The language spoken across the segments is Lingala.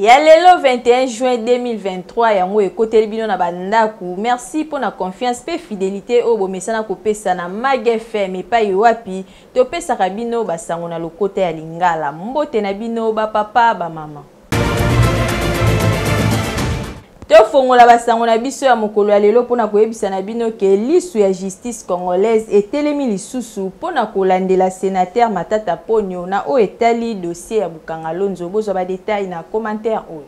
Ya lelo 21 juin 2023 yango ekoteli bino na bandako. Merci mpo na confiance mpe fidelité oyo bomesana kopesa na Mag FM epai wapi topesaka bino basango na lokota ya Lingala. Mbote na bino ba papa ba mama. Tofongola basango na biso ya mokolo ya lelo mpona koyebisa na bino ke lisu ya justice congolaise etelemi lisusu mpona kolandela senateur Matata Ponyo na oyo etali dossier ya Bukanga Lonzo. Bozwa ba details na commentaire oyo.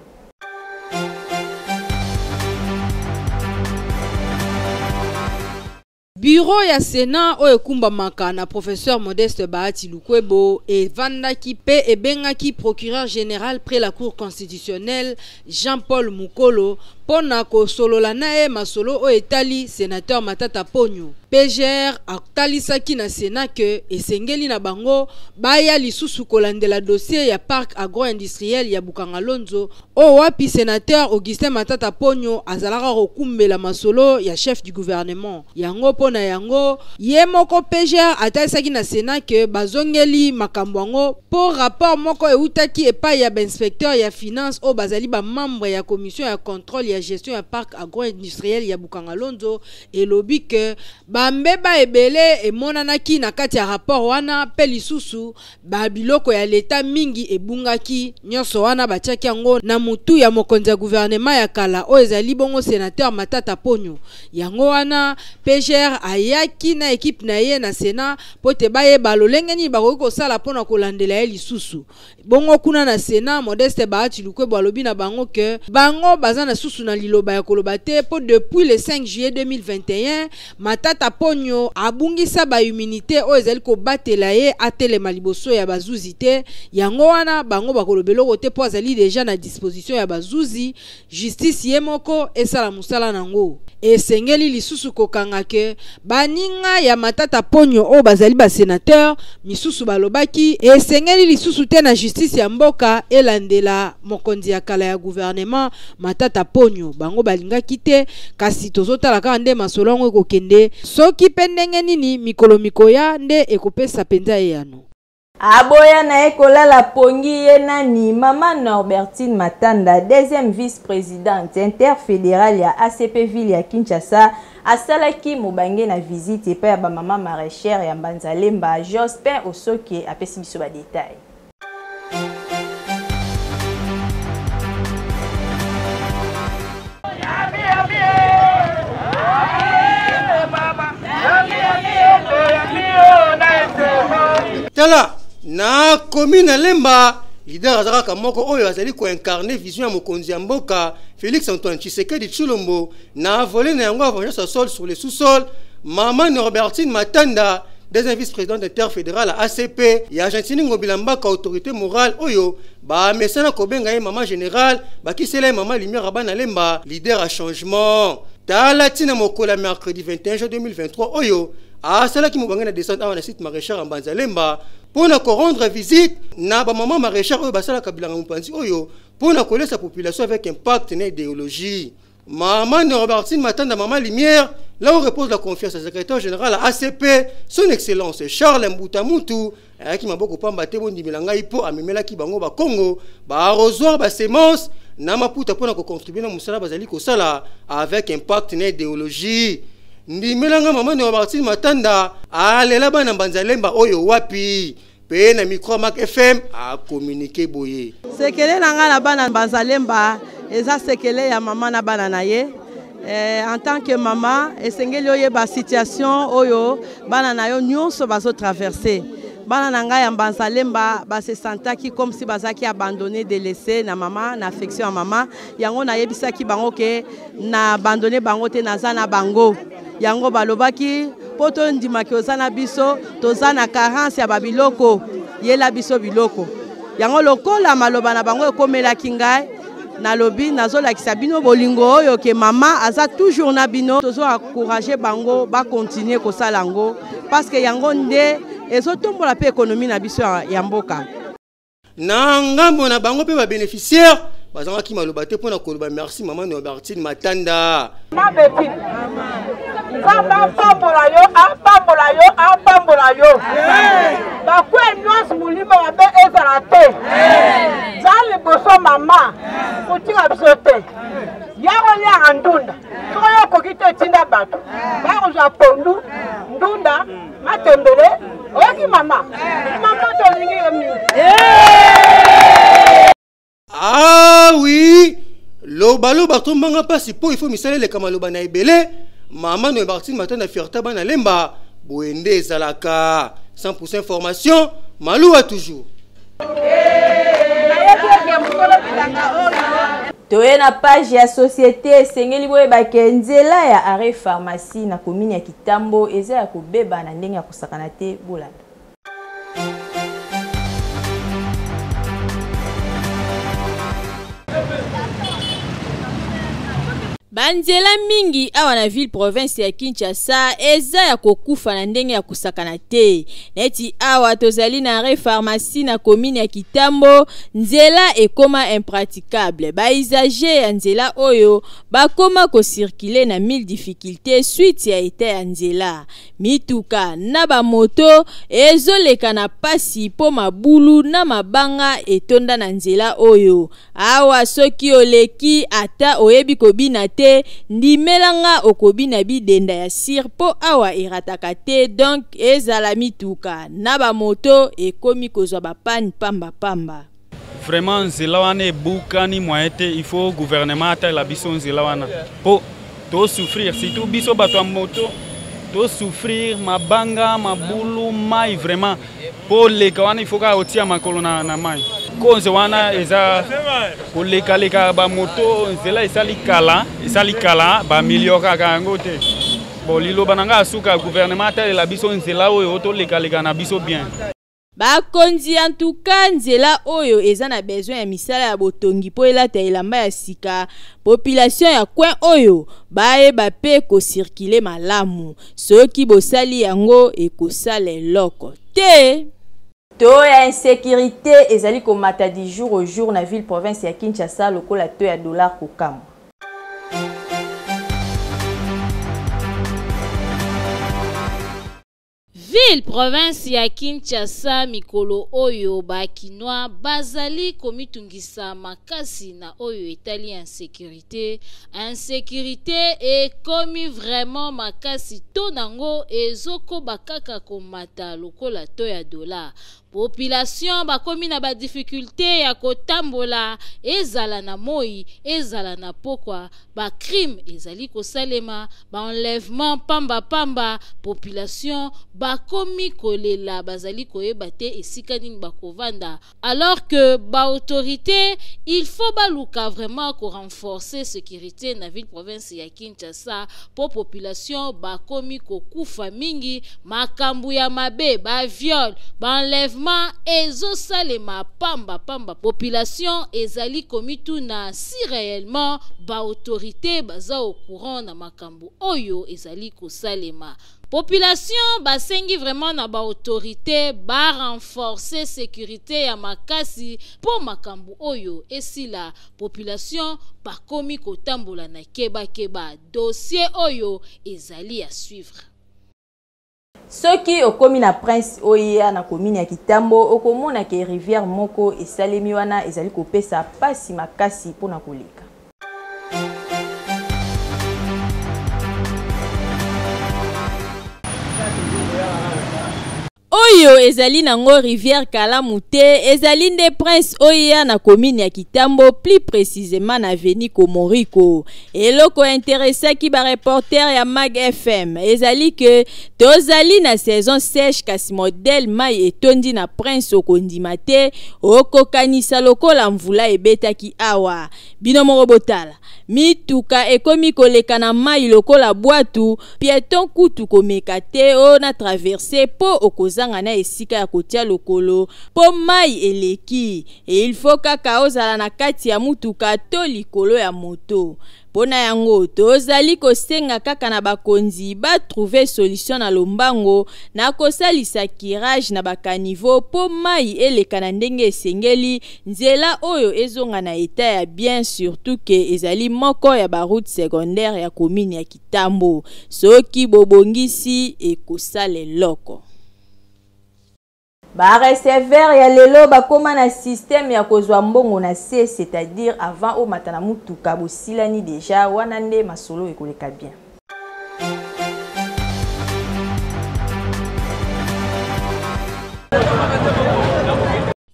Bureau ya Senat oyo ekumbamaka na Professeur Modeste Bahati Lukwebo evandaki mpe ebengaki procureur general près la Cour constitutionnelle Jean-Paul Mukolo mpo na kosolola na ye masolo oyo etali Senateur Matata Ponyo. PGR atalisaki na Senat que esengeli na bango baya lisusu kolandela dossier ya parc agro-industriel ya Bukanga-Lonzo Oyo wapi senateur Augustin Matata Ponyo azalaka kokumbela masolo ya chef du gouvernement. Yango mpo na yango, ye moko PGR atalisaki na Senat que bazongeli makambo yango mpo rapport moko ewutaki epayi ya ba inspecteurs ya finance oyo bazali ba membres ya commission ya controle ya gestion ya parc agro-industriel ya Bukanga-Lonzo elobi que ba mbeba ebele emonanaki na kati ya rapport wana mpe lisusu Ba biloko ya leta mingi ebungaki, nyonso wana batiaki yango na mutu ya mokonzi ya gouvernement ya kala oyo ezali bongo senateur Matata Ponyo. Yango wana PGR ayaki na equipe na ye na Senat mpo te bayeba lolenge nini bakoki kosala mpo na kolandela ye lisusu. Bongo kuna na Senat, Modeste Bahati Lukwebo alobi na bango que bango baza na susu na liloba ya koloba te mpo depuis le 5 juillet 2021 Matata Ponyo abungisa ba immunite oyo ezali kobatela ye atelema liboso ya bazuzi te, yango wana bango bakoloba eloko te mpo azali dejà na disposition ya bazuzi, justice ye moko esala mosala nango. Esengeli lisusu kokanga que baninga ya Matata Ponyo oyo bazali ba senateurs misusu balobaki esengeli lisusu te na justice ya mboka elandela mokonzi ya kala ya gouvernement Matata Ponyo. Bango balingaki te, kasi tozotala kaka nde masolo yango ekokende, soki pe ndenge nini mikolo mikoya nde ekopesa penza eyano. Aboya na ye kolala pongi ye nani? Mama Norbertine Matanda, deuxième vice-presidente interfederale ya ACP ville ya Kinshasa, asalaki mobange na visite epai ya ba mama maraichère ya Mbanza Lemba. Jospin Osoke apesi biso ba details. Tala na commune ya Lemba, leader aza kaka moko oyo azali ko incarner vision ya mokonzi ya mboka Felix Antoine Tshisekedi Tshilombo na volet na yango ya vengeance ya sol sur le sous-sol. Mama Norbertine Matanda, deuxième vice-présidente interfédérale ya ACP ya Argentine Ngobila Mbaka, autorité morale oyo bamesana kobenga ye mama générale, bakisela ye mama lumière ya bana Lemba, leader ya changement. Tala ntina mokolo ya mercredi 21 juin 2023 oyo asalaki mobange na descente awa na site maraîchère ya Mbanza Lemba mpo na korendre visite na bamama maraîchère oyo basalaka bilanga mopanzi oyo mpo na kolesa population avec impact na idéologie. Maman Norbertine Matanda, Maman Lumière, là où repose la confiance, le secrétaire général à ACP, son excellence Charles Mbutamutu, ayaki maboko pamba te bondimela ngai mpo amemelaki bango bakongo baarrosoir basemence na maputa mpo na kocontribue na mosala bazali kosala avec impact na idéologie. Ndimela nga mama Norbertine Matanda alela bana Mbanza Lemba oyo wapi pe na micro Mac FM a communiquer boye. Sekele na nga na bana Mbanza Lemba eza sekele ya mama na bana na ye. En tant que mama esengeli oyeba situation oyo bana na yo nyonso bazo traverser. Bana na ngai ya Mbanza Lemba ba se sentaki comme si bazalaki abandonné, délaissé na mama, na affection ya mama. Yango nayebisaki bango ke na abandonné bango te, naza na bango. Yango balobaki po tondimaki oza na biso, toza na carence ya ba biloko, yela biso biloko. Yango lokola maloba na bango ekomelaki ngai, nalobi nazolakisa bino bolingo oyo ke mama aza toujours na bino. Tozo encourager bango ba continuer kosala yango parce que yango nde ezotombola pe économie na biso ya mboka. Na ngambo na bango pe ba bénéficiaires bazangaki maloba te mpo na koloba merci mama Norbertine Matanda. Mama Betty, Nzambe apambola yo, apambola yo, apambola yo. Bakwe nyonso molimo mabe ezala te. Oza liboso mama, kotika biso te. Ya koliaka ndunda, soki oyo okoki te tinda bato bakozwa pondu, ndunda, matembele. Oyoki mama? Mama tolingi yo mingi. Ah oui, lobaloba to mbanga mpasi mpo ifo misala eleka maloba na ebele. Mama no Martine Matanda fierté bana Lemba, boye nde ezalaka 100% information maluwa toujours. Toye na page ya société, esengeli boyebake nzela ya arrêt pharmacie na commune ya Kitambo eza ya kobeba na ndenge ya kosakana te. Bolanda. Banzela mingi awa na ville province ya Kinshasa eza ya kokufa na ndenge ya kosakana te. Neti awa tozali na arrêt pharmacie na commune ya Kitambo, nzela ekoma impraticable. Ba usager ya nzela oyo bakoma ko circuler na mille difficultés suite ya état ya nzela. Mituka na ba moto ezoleka na pasi po mabulu na mabanga etonda na nzela oyo. Awa soki oleki ata oyebi kobina te, ndimelanga okobina bidenda ya sir po awa erataka te. Donc ezala mituka na ba moto ekomi kozwa ba panne pamba pamba. Vraiment nzela wana ebukani moyen te, il faut gouvernement atala biso nzela wana po to souffrir, surtout biso bato ya moto to souffrir mabanga, mabulu, mai vraiment po leka wana il faut kaka otia makolo na mai. Konze wana eza kolekaleka ba moto, nzela esali kala, esali kala, ba amelioraka yango te. Bon, liloba na nga asuka, gouvernement atalela biso nzela oyo tolekaleka na biso bien. Bakonzi en tout cas nzela oyo eza na besoin ya misala ya botongi po elata elamba ya sika. Population ya coin oyo bayeba pe kocirculer malamu. Soki bosali yango ekosala eloko te. To ya insécurité ezali komata du jour au jour na ville province ya Kinshasa lokola to ya dollar kokamwa. Ville province ya Kinshasa mikolo oyo bakinois bazali komitungisa makasi na oyo etali insécurité. Insécurité ekomi vraiment makasi to nango ezokoba kaka komata lokola to ya dollar. Population bakomi na ba difficulté ya kotambola, ezala na moi, ezala na pokwa, ba crime ezali kosalema, ba enlèvement pamba pamba. Population bakomi kolela, bazali koyeba te esika nini bakovanda. Alors que ba autorité il faut baluka vraiment ko renforcer sécurité na ville province ya Kinshasa po population bakomi kokufa mingi, makambo ya mabe, ba viol, ba enlèvement ezosalema pamba pamba. Population ezali komituna si réellement ba autorité baza au courant na makambo oyo ezali kosalema. Population basengi vraiment na ba autorité ba renforcer sécurité ya makasi po makambo oyo esila. Population bakomi kotambola na keba keba. Dossier oyo ezali à suivre. Soki okomi na Prince oya na commune ya Kitambo, okomona ke rivière moko esalemi wana ezali kopesa pasi makasi mpona koleka. Oyo ezali nango rivière Kalamu te, ezali nde Prince oya na commune ya Kitambo, plus précisément na avenue Komoriko. Eloko intéressaki ba reporter ya Mag FM ezali ke tozali na saison sèche, kasi modèle mai etondi na Prince okondima te, okokanisa lokola mvula ebetaki awa. Bino moko botala, mituka ekomi koleka na mai lokola bwatu, piéton kutu komeka te o na traverse po okozanga na esika ya kotia lokolo po mai eleki. E il faut kaka ozala na kati ya mutuka to likolo ya moto. Mpona yango tozali kosenga kaka na bakonzi batrouve solution na lombango na kosalisa curage na bacaniveau po mai eleka na ndenge esengeli, nzela oyo ezonga na état ya bien, surtout ke ezali moko ya baroute secondaire ya commune ya Kitambo. Soki bobongisi ekosala eloko. Ba receveur ya lelo bakoma na système ya kozwa mbongo na se, c'est-à-dire avant omata na mutuka bosilani deja, wana nde masolo ekoleka bien.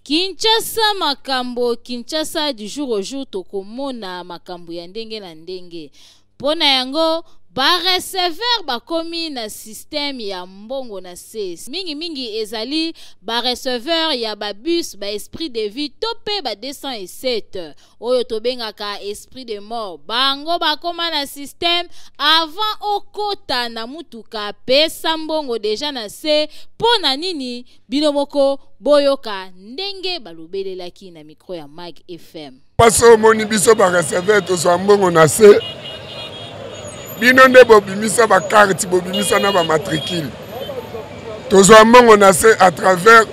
Kinshasa makambo, Kinshasa du jour au jour tokomona makambo ya ndenge na ndenge. Mpo na yango, ba receveurs bakomi na système ya mbongo na se. Mingi mingi ezali ba receveurs ya ba bus, ba esprit de vie to pe ba 207 oyo tobengaka esprit de mort. Bango bakoma na système avant okota na mutuka pesa mbongo deja na se. Mpo na nini? Bino moko boyoka ndenge balobelelaki na micro ya Mag FM. Pasi omoni biso ba receveur tozwa mbongo na se, bino nde bobimisa ba carte, bobimisa na ba matricule, tozwa mbongo na se à travers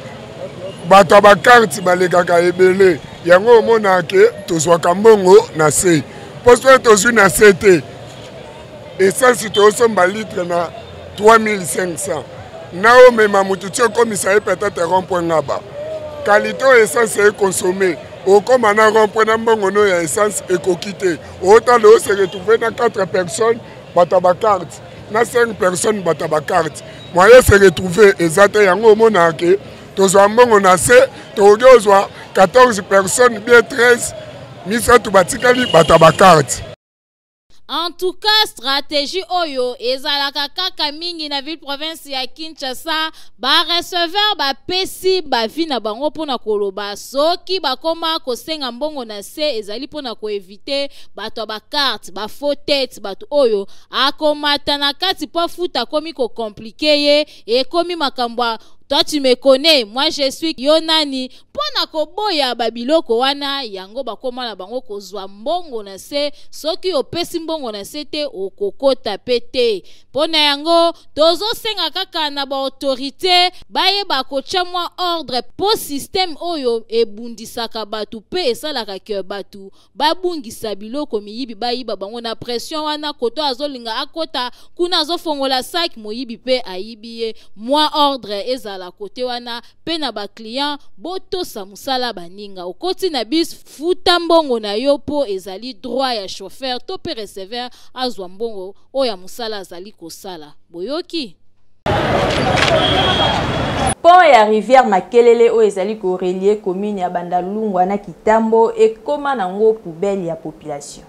bato ya ba carte balekaka ebele, yango omonaka ke tozwaka mbongo na se, mpo soki tozwi na se te essence tozosomba litre na 3500 na omema motu ti okomisa ye peut-être rond point ngaba qualité oyo essence econsomme okoma na rond point na mbongo no ya essence ekoki te otala ose retrouve na 4 personnes bato ya bacarte na 5 personnes bato ya bacarte moyen se retrouve eza te yango omonaka ke tozwa mbongo na se tokoki ozwa 14 personnes bien 13 misato batikali bato ya bacarte. En tout cas, stratégie oyo ezalaka kaka mingi na ville province ya Kinshasa, ba receveur ba pesi ba vie na bango pona koloba soki bakoma kosenga mbongo na se ezali pona ko éviter bato ya ba carte, ba faux tête, bato oyo akomata na kati po afuta akomi ko compliquer ye, ekomi makambo ya toi tu me connais, moi je suis yo nani. Mpo na koboya ba biloko wana, yango bakoma na bango kozwa mbongo na se. Soki opesi mbongo na se te, okokota pe te. Mpo na yango, tozosenga kaka na ba autorites bayeba kotya mwa ordre mpo système oyo ebundisaka bato mpe esalaka que bato babungisa biloko miyibi bayiba bango na pression wana koto azolinga akota kuna azofongola sac moyibi pe ayibi ye mwa ordre ezala kote wana pe na ba client botosa mosala baninga okoti na bus futa mbongo na yo po ezali droit ya chauffeur to pe receveur azwa mbongo oyo ya mosala azali kosala boyoki. Pont ya rivière Makelele oyo ezali ko relier commune ya Bandalungwa na Kitambo ekoma nango poubelle ya population.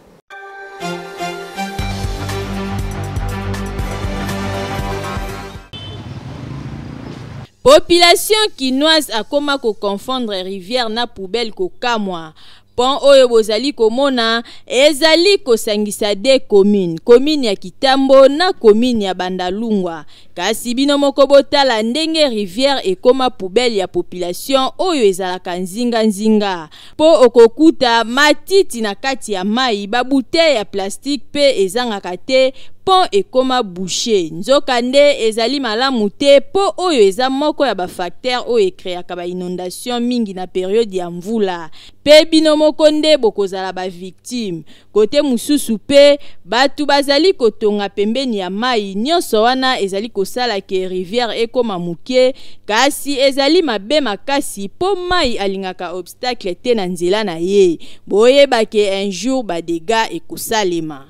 Population kinoise akoma ko confondre rivière na poubelle kokamwa. Pont oyo bozali komona ezali kosangisa deux communes, commune ya Kitambo na commune ya Bandalungwa. Kasi bino moko botala ndenge rivière ekoma poubelle ya population oyo ezalaka nzinga nzinga. Po okokuta matiti na kati ya mayi, ba bouteilles ya plastique pe ezangaka te, pont ekoma bouche. Nzoka nde ezali malamu te po oyo eza moko ya ba facteurs oyo e creaka ba inondations mingi na periode ya mvula. Pe bino moko nde bokozala ba victimes. Cote mosusu pe batu bazali kotonga pembeni ya mayi, nionso wana ezali kosala que rivière ekoma muke, kasi ezali mabe makasi po mayi alingaka obstacle te na nzela na ye. Boyeba que un jour ba degats ekosalema.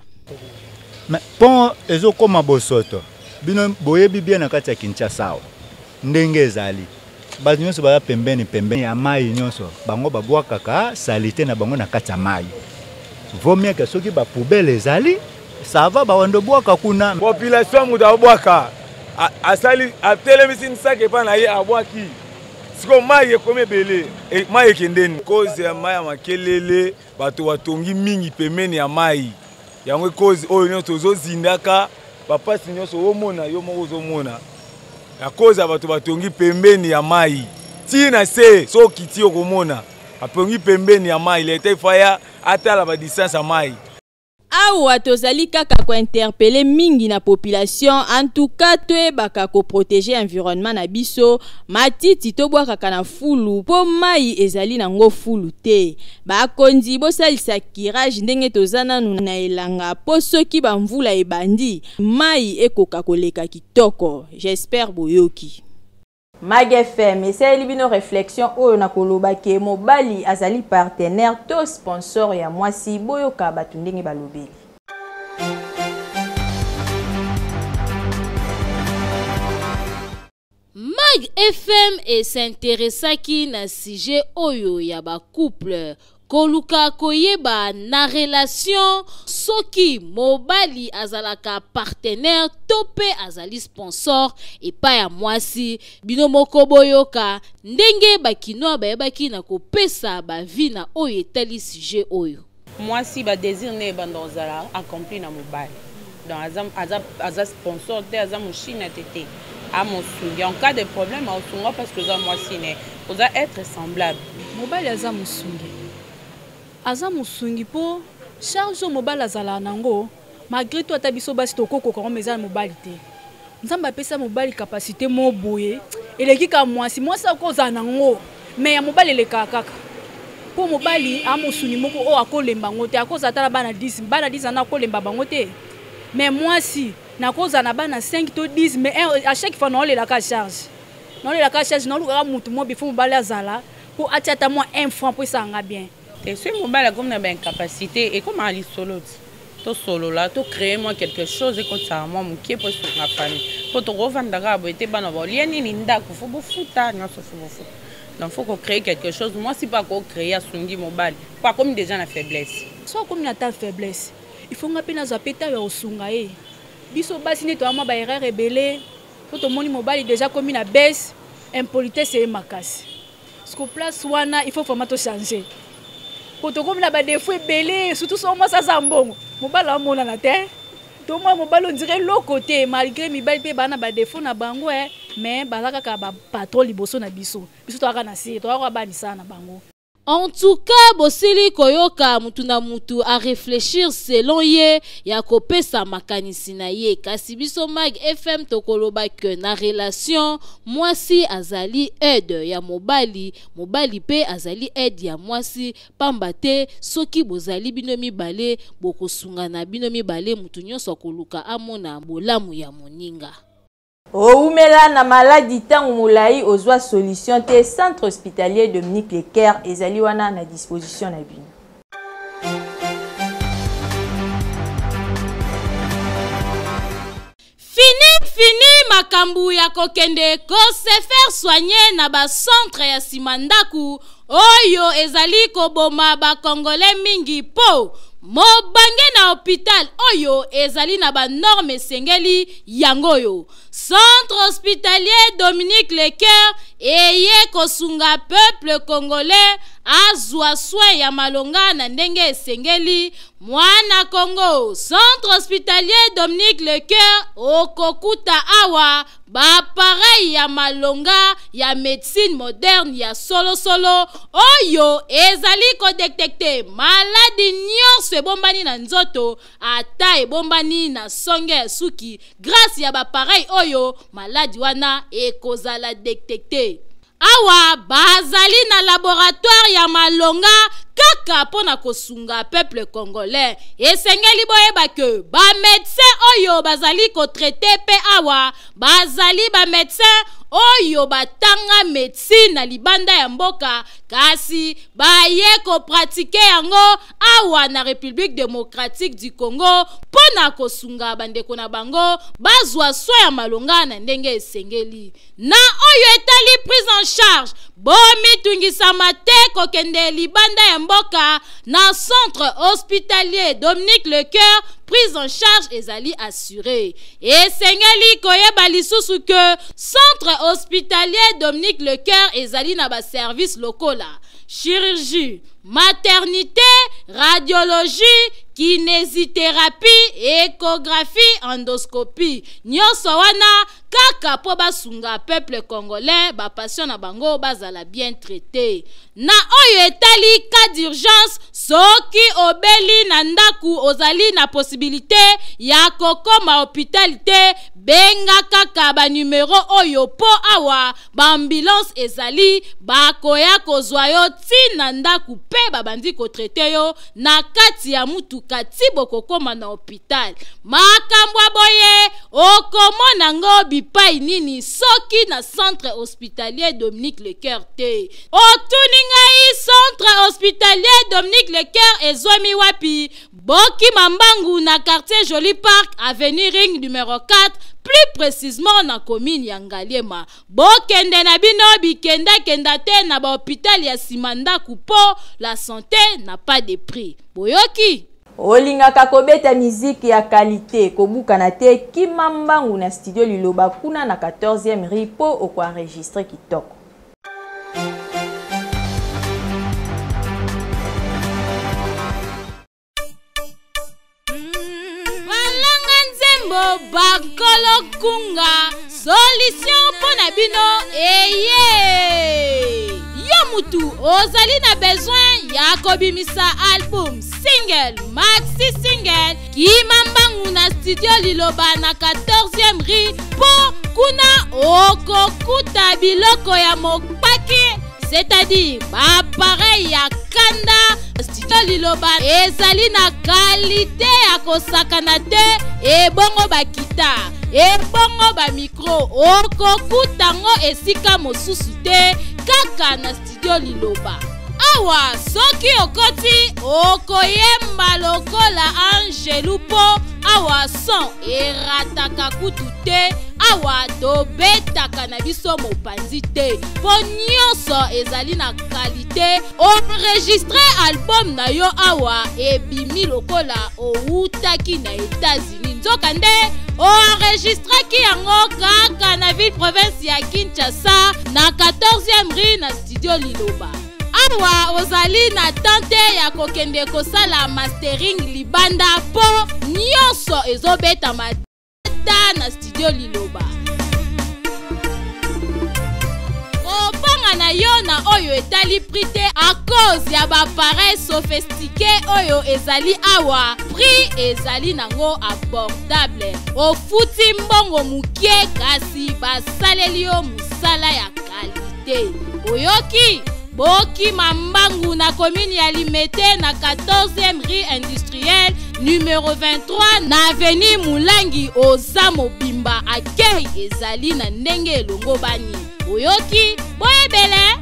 Mais pont ezokoma bosoto bino boyebi bien na kati ya Kinshasa awa ndenge ezali bato nyonso baza pembeni pembeni ya mai nyonso bango babwakaka salite na bango na kati ya mai vaut mieux que soki ba poubelle ezali ça va bawando bwaka kuna population moto abwaka asali atelemisi nsaka epai na ye abwaki sikoyo mai ekomi ebele e, mai ekendeni cause ya mai ya makelele bato batongi mingi pembeni ya mai yango cause oyo nyonso tozozindaka bapasi nyonso omona yo moko ozomona ya cause ya bato batongi pembeni ya mai ti na se so okiti okomona batongi pembeni ya mai leta ifaya atala badistance ya mai. Awa tozali kaka ko interpeller mingi na population, en tout cas toyebaka ko proteger environnement na biso, matiti tobwakaka na fulu po mayi ezali na ngo fulu te. Bakonzi bosalisa curage ndenge toza nanu na elanga po soki ba mvula ebandi mayi ekoka koleka kitoko. J'espère boyoki. Mag FM esaleli bino reflexion oyo na koloba ke mobali azali partenaire to sponsor ya mwasi. Boyoka bato ndenge balobeli. Mag FM esinteresaki na sujet oyo ya ba couple koluka koyeba na relation soki mobali azalaka partenaire to pe azali sponsor epai ya mwasi. Bino moko boyoka ndenge ba kinois bayebaki na kopesa ba vie na oyo etali sujet oyo. Mwasi ba desir ne ebanda kozala accompli na mobali, donc aza, aza, aza sponsor te, aza moshina te te, amosungi en cas de problème aosunga parce que oza mwasi ne, oza être semblable. Mobali aza mosungi, aza mosungi mpo charge oyo mobali azalaka nango malgré tout ata biso basi tokokoka ngo, mais eza na mobali te. Nzambe apesa mobali capacité moko boye eleki kaka mwasi. Mwasi akozala nango mais ya mobali elekaka kaka mpo mobali amosuni moko oyo akolemba yango te, akozala ata na bana 10, bana 10 wana akolemba bango te. Mais mwasi nakozala na bana 5 to 10, mais à chaque fois naolelaka charge, naolelaka charge, naolukaka motu moko bifo mobali azala mpo atia ata mwa 1 franc mpo esalanga bien. Te, soki mobali akomi na baincapacité ekomaka lisolo ti tosolola, tocrée mwa quelque chose ekotisaka mwa moke mpo esunga famille, mpo tokovanda kaka boye te. Bana baolia nini? Ndako fo bofuta, nyonso fo bofuta, donc faut kocréer quelque chose. Mwasi mpe akocréer, asungi mobali mpo akomi déjà na faiblesse. So akomi na ta faiblesse, il faut nga mpe nazwa mpe tayo ya kosunga ye. Biso basi nde toya mwa baerreur ebele mpo tomoni mobali déjà akomi na baisse, impolitesse eye makasi. Siko place wana il faut vraiment tochanger po tokomi na badefo ebele, surtout so mwasi aza mbongo, mobali amonana te, tomona mobali ondire eloko te. Malgré mibali mpe baa na badefo na bango, mais baza kaka bapatron liboso na biso. Biso toyaka na se, toyaka banisana na bango. En tout cas, bosili koyoka mutu na mutu a réfléchir selon ye ya kopesa makanisi na ye. Kasi biso Mag FM tokoloba ke na relation mwasi azali aide ya mobali, mobali pe azali aide ya mwasi, pamba te soki bozali bino mibale bokosungana bino mibale, mutu nyonso akoluka amona bolamu ya moninga. Oumela na maladi ntango molai ozwa solution te, centre hospitalier Dominique Lecaire ezali wana na disposition na bino. Fini fini makambu ya kokende ko se faire soigner na ba centre ya nsima ndaku oyo ezali koboma ba Congolais mingi, po mobange na hôpital oyo ezali na ba norme esengeli. Yango oyo centre hospitalier Dominique Lecaire eye kosunga peuple congolais azwa soin ya malonga na ndenge esengeli. Mwana Congo, centre hospitalier Dominique Lecaire okokuta awa baappareil ya malonga ya médecine moderne ya solosolo oyo ezali kodetecte maladi nyonso ebombani na nzoto, ata ebombani na songe ya suki. Grâce ya baappareil oyo maladi wana ekozala detecte. Awa bazali na laboratoire ya malonga kaka mpo na kosunga peuple congolais. Esengeli boyeba ke bamédecin oyo bazali kotraite mpe awa bazali bamédecin oyo batanga médecine na libanda ya mboka, kasi baye kopratike yango awa na République démocratique du Congo mpo na kosunga bandeko na bango bazwa soin ya malonga na ndenge esengeli. Na oyo etali prise en charge, bomitungisama te kokende libanda ya mboka. Na centre hospitalier Dominique Lecoeur, prise en charge ezali assuré. Esengeli koyeba lisusu ke centre hospitalier Dominique Lecoeur ezali na baservice lokola chirurgie, maternité, radiologie, kinésithérapie, échographie, endoscopie. Nyonso wana kaka mpo basunga peuple congolais, bapatient na bango bazala bien traité. Na oyo etali cas d'urgence, soki obeli na ndaku ozali na possibilité ya kokoma hôpital te, benga kaka banumero oyo mpo awa baambulance ezali, bakoya kozwa yo ntina ndaku mpe babandi kotraite yo na kati ya mutuka. motuka ti bokokoma na hopital. Makambo ya boye okomona ngo bipai nini soki na centre hospitalier Dominique Lecoeur te. Otuni ngai centre hospitalier Dominique Lecoeur ezwami wapi? Bokima mbangu na quartier Joli Park, avenue Ring numero 4, plus précisément na commune ya Ngaliema. Bokende na bino bikendakenda te na ba hôpital ya sima ndaku po la santé n'a pas de prix. Boyoki? Olingaka kobeta miziki ya kalite, kobukana te, kima mbangu na studio Liloba kuna na 14e rue po okoenregistre kitoko. Balanga nzembo bakolo kunga solution mpo na bino eye yo mutu ozali na besoin ya kobimisa album single maxi single kima mbangu na studio liloba na 14e rue mpo kuna okokuta biloko ya mopaki, c'est-à-dire baappareil ya kanda. Studio Liloba ezali na kalite ya kosakana te. Ebongo bakita, ebongo bamikro, okokuta ngo esika mosusu te, kaka na studio Liloba. Awa soki okoti, okoyemba lokola angelu, mpo awa son erataka kutu te. Awa tobetaka na biso mopanzi te, mpo nyonso ezali na kalite. Enregistre album na yo awa, ebimi lokola owutaki na États-Unis, nzokande oenregistraki yango kaka na ville province ya Kinshasa, na 14e rue, na studio Liloba. Awa ozali na tante ya kokende kosala mastering libanda, mpo nyonso ezobetama ta na studio Liloba. Kobanga na yo na oyo etali prix te, à cause ya baappareil sophistiqué oyo ezali awa, prix ezali nango abordable. Ofuti mbongo mokie, kasi basaleli yo mosala ya kalite. Oyoki? Bokima mbangu na commune ya Limete, na 14e rue industrielle numero 23, na avenue Mulangi. Oza mobimba, akei ezali na ndenge elongo bani. Oyoki? Boyebele.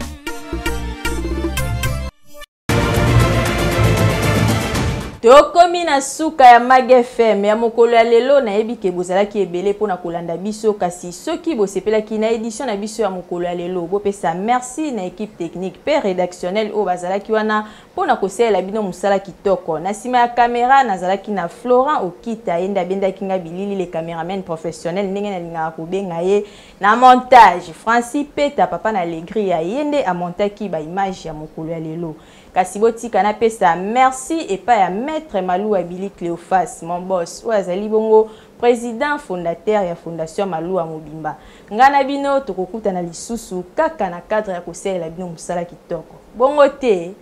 Tokomi na suka ya Mag FM ya mokolo ya lelo. Nayebi ke bozalaki ebele mpona kolanda biso, kasi soki bosepelaki na édition na biso ya mokolo ya lelo, bopesa merci na équipe technique mpe rédactionnelle oyo bazalaki wana mpona kosalela bino mosala kitoko. Na nsima ya kamera nazalaki na Florent Okita, ye nde abendaki nga bilili, le cameraman professionnel ndenge nalingaka kobenga ye. Na montage, Francis Peta, papa na Alegria, ye nde amontaki baimage ya mokolo ya lelo. Kasi botika napesa merci epai ya maître Maluwa Bili Cléophas, mon boss, oyo azali bongo président fondateur ya fondation Maluwa mobimba. Ngai na bino tokokutana lisusu kaka na cadre ya kosalela bino mosala kitoko. Bongo te.